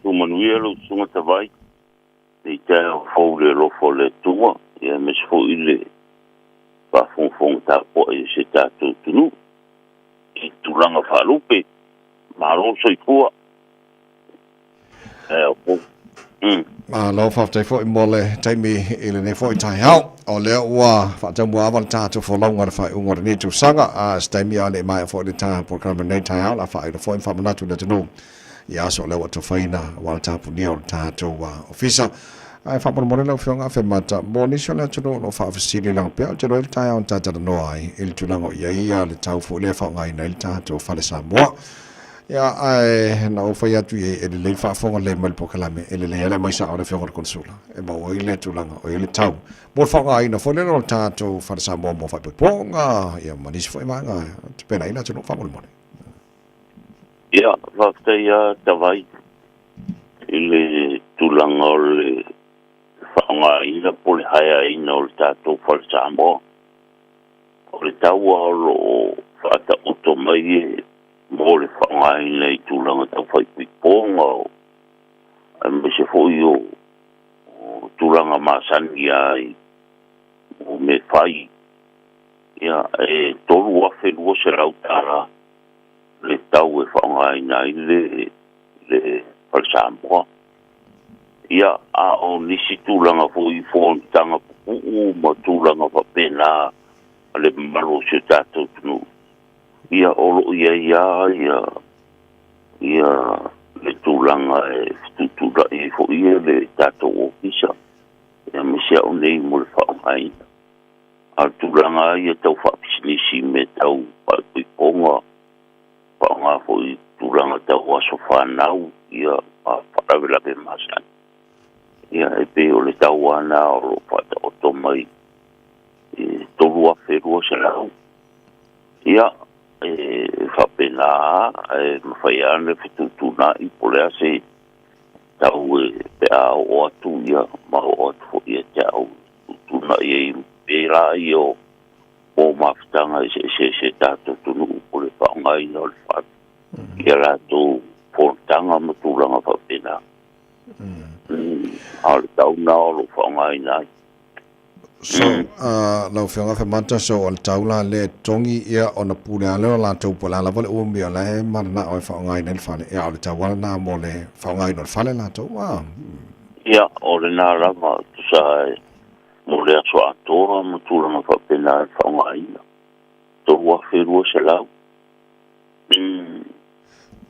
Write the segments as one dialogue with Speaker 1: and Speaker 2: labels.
Speaker 1: Tatou manuia lau susuga Tavai i taeao fou le alofa o le Atua, ia aemaise foi le faafogafoga tapuai a si o tatou atunuu i tulaga faalupe. Malo le soifua. Taeao fou.
Speaker 2: Malo faafetai foi mo le taimi i lenei foi taeao. O lea ua faataumuaava le tatou folauga i le faaiuga o lenei tausaga. A se taimi a le i maea foi le ta polokalame i lenei taeao, o le a faailoa foi ma faamanatu i le atunuu i aso o lea ua tofaina aua le tapunia o le tatou ofisa. Ae faamolemole lau Afioga Afemata, mo nisi o le atunuu o lo o faafesili leaga pea ou te iloa i le taeao na ta talanoa ai i le tulaga o i ai le tau foi lea e faaaogaina ai le tatou fale Samoa. Ia, ae na ou fai atu i ai, e lelei le faafofoga lelei mai i le polokalame, e lelei lava le aumai sao a le Afioga i le Konesula e maua ai le tulaga o i ai le tau mo le faaaogaina foi lea o le tatou fale Samoa mo faaipoipoga, ia ma nisi foi vaega e tapena ai le atunuu faamolemole.
Speaker 1: Ia, faafetai lava Tavai i le tulaga o le faaaogaina po o le haeaina o le tatou fale Samoa. O le tau lava o lo o faataoto mai e mo le faaaogaina i tulaga tau faaipoipoga aemaise foi o tulaga masani lava i mea fai, ia, e $3,200 le tau e faaaogaina ai le fale Samoa. Ia, a o nisi tulaga foi i fonotaga pupuu ma tulaga faapena a le mamalu o si o tatou atunuu, ia o lo o i ai lava ia le tulaga e fetuutuunai ai foi le tatou ofisa, aemaise au nei mo le faaaogaina. A o le tulaga lava ia tau faapisinisi i mea tau faaipoipoga, faaaoga foi i tulaga tau aso fanau, ia ma faalavelave masani. Ia e pei o le tau lava lena o lo o faataoto mai e $3,200. Ia, e faapena lava, e mafai lava ona fetuutuunai po o le a se tau e pe a oo atu, ia ma oo atu foi ia te au e tuutuunai ai pēlā ia o mafutaga eseese a si o tatou atunuu po o le faaaogaina o le fale i a latou fonotaga ma tulaga faapena. A o le tau lena o lo o faaaogaina ai.
Speaker 2: So, lau Afioga Afemata, so o le tau la lea e totogi ia ona pule lava lea o latou po o le a lava le umi o la e mananao e faaaogaina ai le fale, ia a o le tau lava lena mo le faaaogaina o le fale latou.
Speaker 1: Ia, o lena lava, tusa ai mo le aso atoa ma tulaga faapena e faaaogaina, $3,200.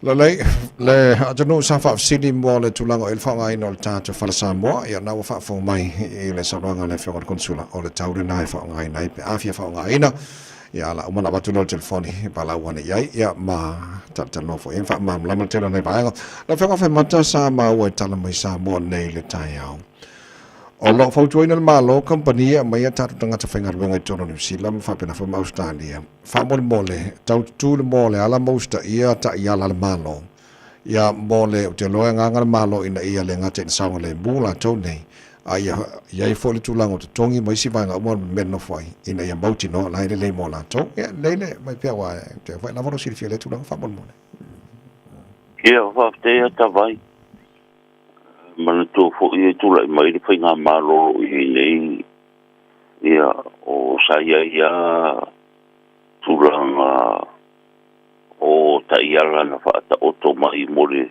Speaker 2: Lelei, le atunuu sa faafesili mo le tulaga o i le faaaogaina o le tatou fale Samoa, ia na ua faafofoga mai i le saunoaga a le Afioga i le Konesula, o le tau lena e faaaogaina ai pe a fia faaaogaina. Ia la uma ona avatu lea o le telefoni e valaau ane i ai, ia ma talatalanoa foi i ai ma faamalamalama le tele o nai vaega. Lau Afioga Faimata, sa maua e tala mai Samoa nei i le taeao. O lo o fautuaina le Malo, kamupani e aumaia tatou tagata faigaluega i totonu o Niu Sila ma faapena foi ma Ausetalia. Faamolemole, tau tutū le moa o le ala ma usitaia taiala a le Malo. Ia, mo le, ou te iloa e agaga le Malo ina ia le gata ina saogalemu latou nei, a ia i ai foi le tulaga o totogi ma isi vaega uma o le mea e nonofo ai, ina ia mautinoa o la e lelei mo latou. Ia, lelei le mai pea aua ou te iloa foi lava lou silafia i lea tulaga faamolemole.
Speaker 1: Ia, faafetai a Tavai. Manatua foi e tulai mai le faigamalo o lo o i ai nei, ia, o sa i ai lava tulaga o taiala na faataoto mai mo le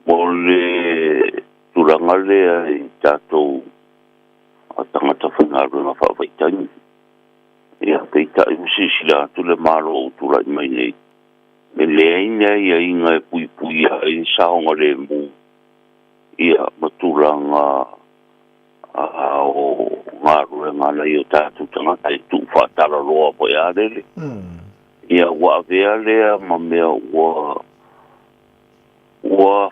Speaker 1: mo le tulaga lea i tatou tagata faigaluega faavaitaimi. Ia, peitai ua silasila atu le Malo o tulai mai nei, e leai ni aiaiga e puipuia ai le saogalemu ia ma tulaga o galuega a nai o tatou tagata e tuufaatalaloa foi a lele. Ia ua avea lea ma mea ua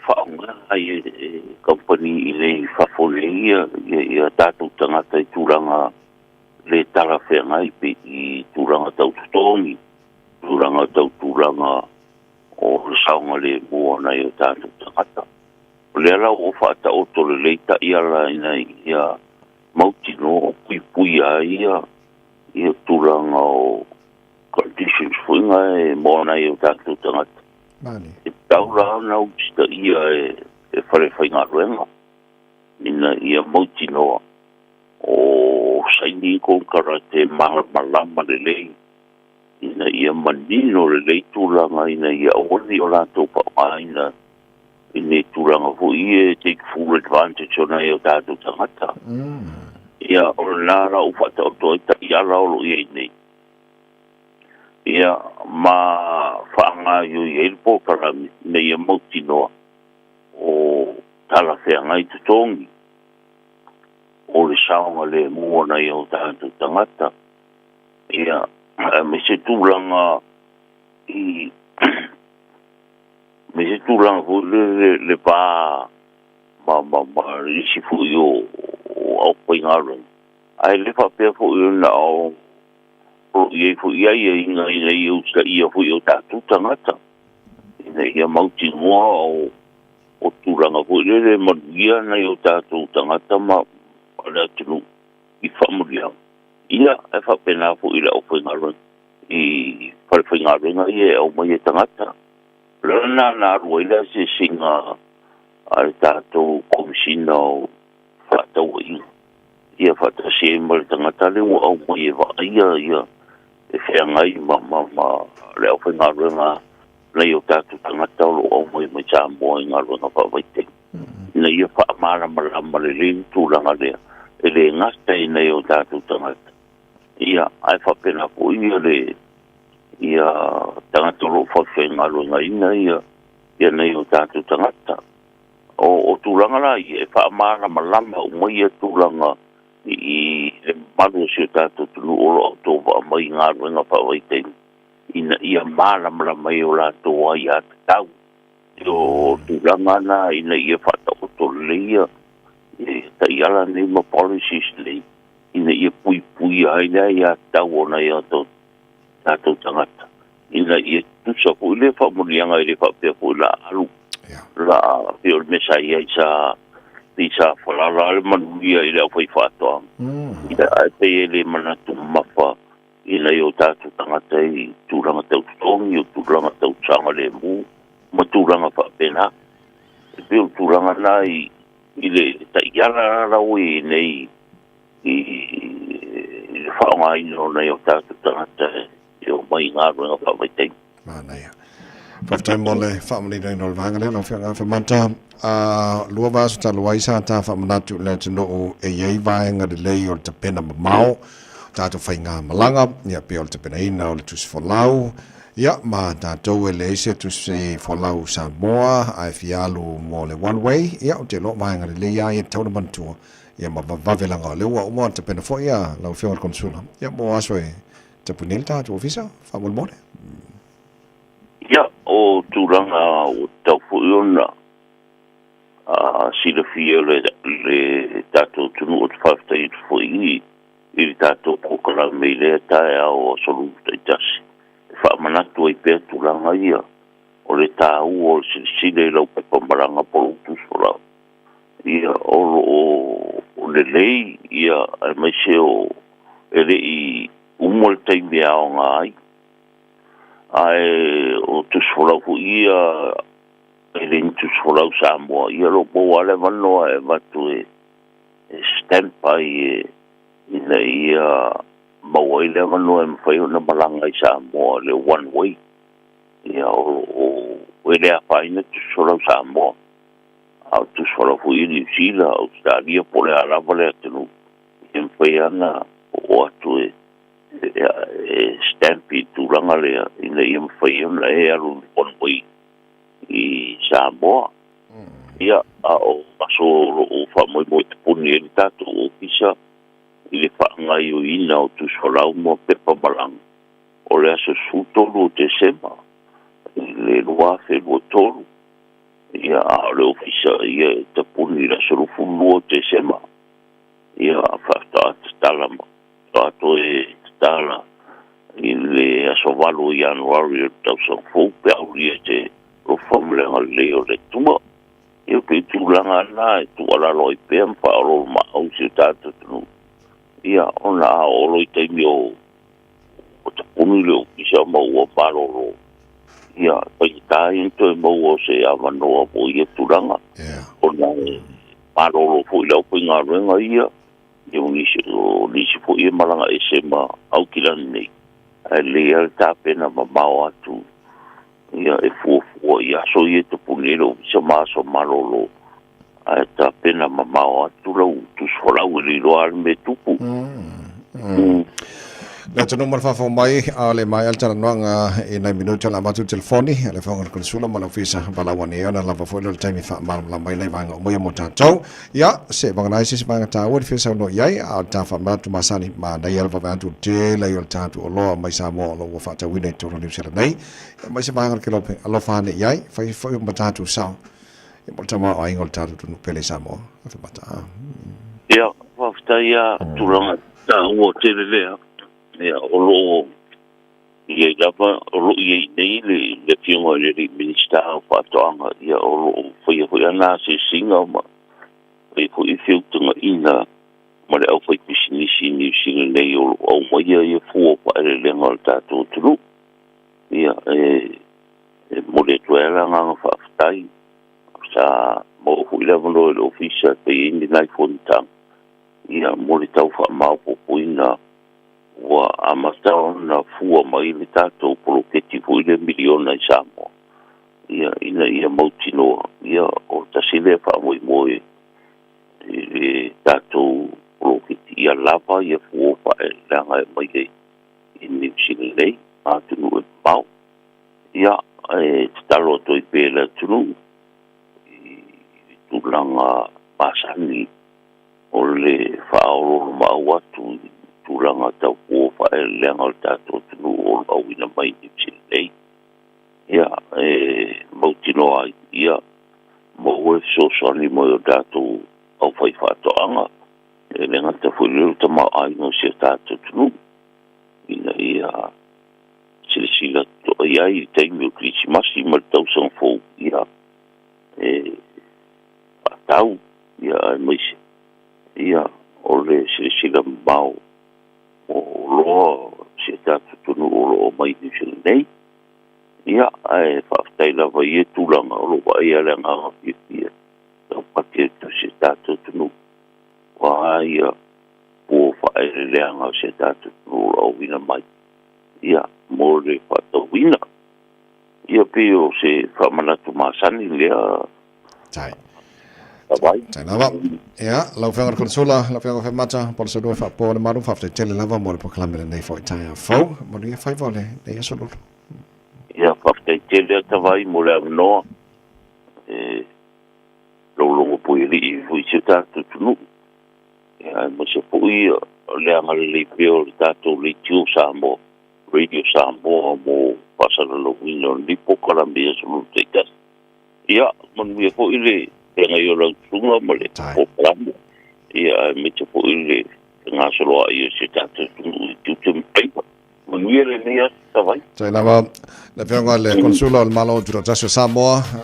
Speaker 1: faaaoga ai e kamupani i nei fafo nei ia tatou tagata i tulaga le talafeagai pe i tulaga tau totogi, tulaga tau tulaga o le saogalemu o nai o tatou tagata. O lea la ua faataoto lelei taiala ina ia mautinoa o puipuia ai ia tulaga o conditions foi nga e mo nai o tatou tagata. E tatau la ona usitaia e e falefaigaluega ina ia mautinoa o saini konekarate malamalama lelei ina ia manino lelei tulaga ina ia aua nei o latou faaaogaina i nei tulaga foi ia e take full advantage ona e o tatou tagata. Ia o lena la ua faataoto ai taiala o loo i ai nei ia ma faagaoioi ai le polokalame ina ia mautinoa o talafeagai totogi o le saogalemu o nai o tatou tagata ia aemaise tulaga i me se tulaga foi le le va ma isi foi o aufaigaluega ae le faapea foi ona o lo i ai foi aiaiga ina ia usitaia foi o tatou tagata ina ia mautinoa o tulaga foi lele manuia nai o tatou tagata ma le atunuu i faamanuiaga ia e faapena foi le aufaigaluega i falefaigaluega ia e aumai e tagata. O le lena na alu ai le asiasiga a le tatou Komesina o Faatauaiga ia faatasi ai ma le tagata lea ua aumai e vaaia ia e feagai ma le aufaigaluega nai o tatou tagata o loo aumai mai Samoa i galuega faavaitaimi ina ia faamalamalama lelei le tulaga lea e le gata i nai o tatou tagata ia ae faapena foi ia le ia tagata o loo faafaigaluegaina ia nai o tatou tagata. O tulaga la ia e faamalamalama uma ia tulaga i le mamalu o si o tatou atunuu o loo autovaa mai i galuega faavaitaimi ina ia malamalama ai o latou aiatatau o tulaga na ina ia faataoto lelei ia taiala nei ma policies nei ina ia puipuia ai le aiatatau o nai o tatou tagata ina ia tutusa foi le faamanuiaga e le faapea foi la alu la pei o le mea sa i ai sa pei sa falala le manuia i le aufaifaatoaga ia ae pei e le manatu mamafa i nai o tatou tagata i tulaga tau totogi o tulaga tau saogalemu ma tulaga faapena. E pei o le tulaga na i le taiala la ua i ai nei i le faaaogaina o nai o tatou tagata e omai i galuega faavaitaimi.
Speaker 2: Manaia. Faafetai mo le faamaninoina o le vaega lea lau Afioga Afemata. Lua vaiaso talu ai sa ta faamanatu i le atunuu e i ai vaega lelei o le tapena mamao tatou faigamalaga ia pei o le tapenaina o le tusi folau ia ma tatou e leai se tusi folau Samoa ae fia alu mo le one way ia ou te iloa o vaega lelei lava ia e tatau ona manatua ia ma vavave leaga o lea ua uma ona tapena foi ia lau Afioga i le Konesula ia mo aso e tapuni ai le tatou ofisa faamolemole.
Speaker 1: Ia, o tulaga ua tatau foi ona silafia le tatou atunuu. Ou te faafetai atu foi i le tatou polokalame i lea taeao o aso Lulu taitasi e faamanatu ai pea tulaga ia o le taua o le silasila i lau pepa malaga po o lou tusi folau ia o loo lelei ia aemaise o e lei uma le taimi e aoga ai ae o tusi folau foi ia e le ni tusi folau Samoa ia lo maua le avanoa e avatu e stamp ai e ina ia maua ai le avanoa e mafai ona malaga i Samoa le one way ia o e le afaina tusi folau Samoa a o tusi folau foi i Niu Sila, Ausetalia po o le a lava le atunuu e mafai ona oo atu e stamp i tulaga lea ina ia mafai ona e alu one way i Samoa. Ia a o aso o loo faamoemoe tapuni ai le tatou ofisa i le faagaoioiina o tusi folau ma pepa malaga o le aso 13 o Tesema i le 2023. Ia a o le ofisa ia e tapuni i le aso 22 o Tesema ia faatoa tatala faatoa toe tatala i le aso 8 o Ianuari o le tausaga fou pe aulia te alofa ma le agalelei o le Atua. Ia pei tulaga na e tuualalo ai pea ma faaoloolomaau i si o tatou atunuu ia ona a oo loa i taimi o tapuni le ofisa ma ua malolo ia faigata ai ona toe maua o se avanoa mo ia tulaga. Malolo fo'i le aufaigaluega ia, ia o nisi o nisi fo'i e malaga ese ma Aukilani nei, ae lelei lava le tapena mamao atu ia e fuafua i aso ia e tapuni ai le ofisa ma aso malolo, ae tapena mamao atu lau tusi folau e le iloa lava le mea e tupu.
Speaker 2: Le atunuu ma le faafofoga mai, a o le maea le talanoaga i nai minute o le a avatu le telefoni a le Afioga i le Konesula ma le Ofisa valaau ane ai ona lava foi lea o le taimi e faamalamalama ai nai vaega uma ia mo tatou. Ia, se vagana ai se isi vaega taua e fia saunoa i ai, a o le ta faamanatu masani, manaia le vave atu o le tele ai o le tatou oloa mai Samoa o lo o ua faatauina i totonu o Niu Sila nei. Ia, mai se vaega o le kelope, alofa ane i ai, fai foi ma tatou sao ia mo le tamaoaiga o le tatou atunuu pele i Samoa. Femata.
Speaker 1: Ia, faafetai lava tulaga taua tele lea. Ia, o lo o i ai lava, o lo o i ai nei le le Afioga i le alii Minisita o Faatoaga, ia o lo o faia foi ana asiasiga ma faia foi feutagaiga ma le aufaipisinisi i Niu Sila nei o lo o aumaia ia fua o faaeleeleaga o le tatou atunuu. Ia, e e momoli atu ai le agaga faafetai. Sa maua foi le avanoa i le ofisa e fai ai ni nai fonotaga ia mo le tau faamaopoopoina ua amata ona fua mai le tatou poloketi foi lea miliona i Samoa ia ina ia mautinoa ia o tasi lea faamoemoe i le tatou poloketi ia lava ia fua o faaeleeleaga e aumai ai i Niu Sila nei ma atunuu e mamao. Ia, e tatalo atu ai pea i le atunuu i le tulaga masani o le faaoloolomaau atu i tulaga tau fua faaeleeleaga o le tatou atunuu o lo o auina mai i Niu Sila nei. Ia, e mautinoa ai, ia, maua le fesoasoani mai o tatou aufaifaatoaga, e le gata foi i lea o le tamaoaiga o si o tatou atunuu, ina ia silasila totoa i ai i le taimi o Kerisimasi ma le tausaga fou, ia, e faatau, ia, aemaise, ia, o le silasila mamao o oloa o si o tatou atunuu o lo o aumai i Niu Sila nei. Ia, ae faafetai lava i ia tulaga o lo o vaaia le agaga fiafia taupati atu i si o tatou atunuu, aua ia fua faaeleeleaga o si o tatou atunuu o lo o auina mai. Ia, mo le faatauina. Ia, pei o se faamanatu masani lea.
Speaker 2: Tai.
Speaker 1: Tavai.
Speaker 2: Tai lava. Ia, lau Afioga i le Konesula, lau Afioga Femata, po o le saunua faapoa o le malu, faafetai tele lava mo le polokalame lenei foi taeao fou. Manuia faiva o lenei aso lolo.
Speaker 1: Ia, faafetai tele lava Tavai mo le avanoa e logologo puialii foi i si o tatou atunuu. Ia, aemaise foi le agalelei pea o le tatou Leitio Samoa, Radio Samoa mo faasalalauina o lenei polokalame i aso Lua taitasi. Ia, manuia foi le feagai o lau susuga ma le polokalame, ia, aemaise foi le fegasoloai o si o tatou atunuu i tiute ma faiva. Manuia lenei aso Savaii.
Speaker 2: Tai lava le Afioga i le Konesula o le Malo Tutoatasi o Samoa.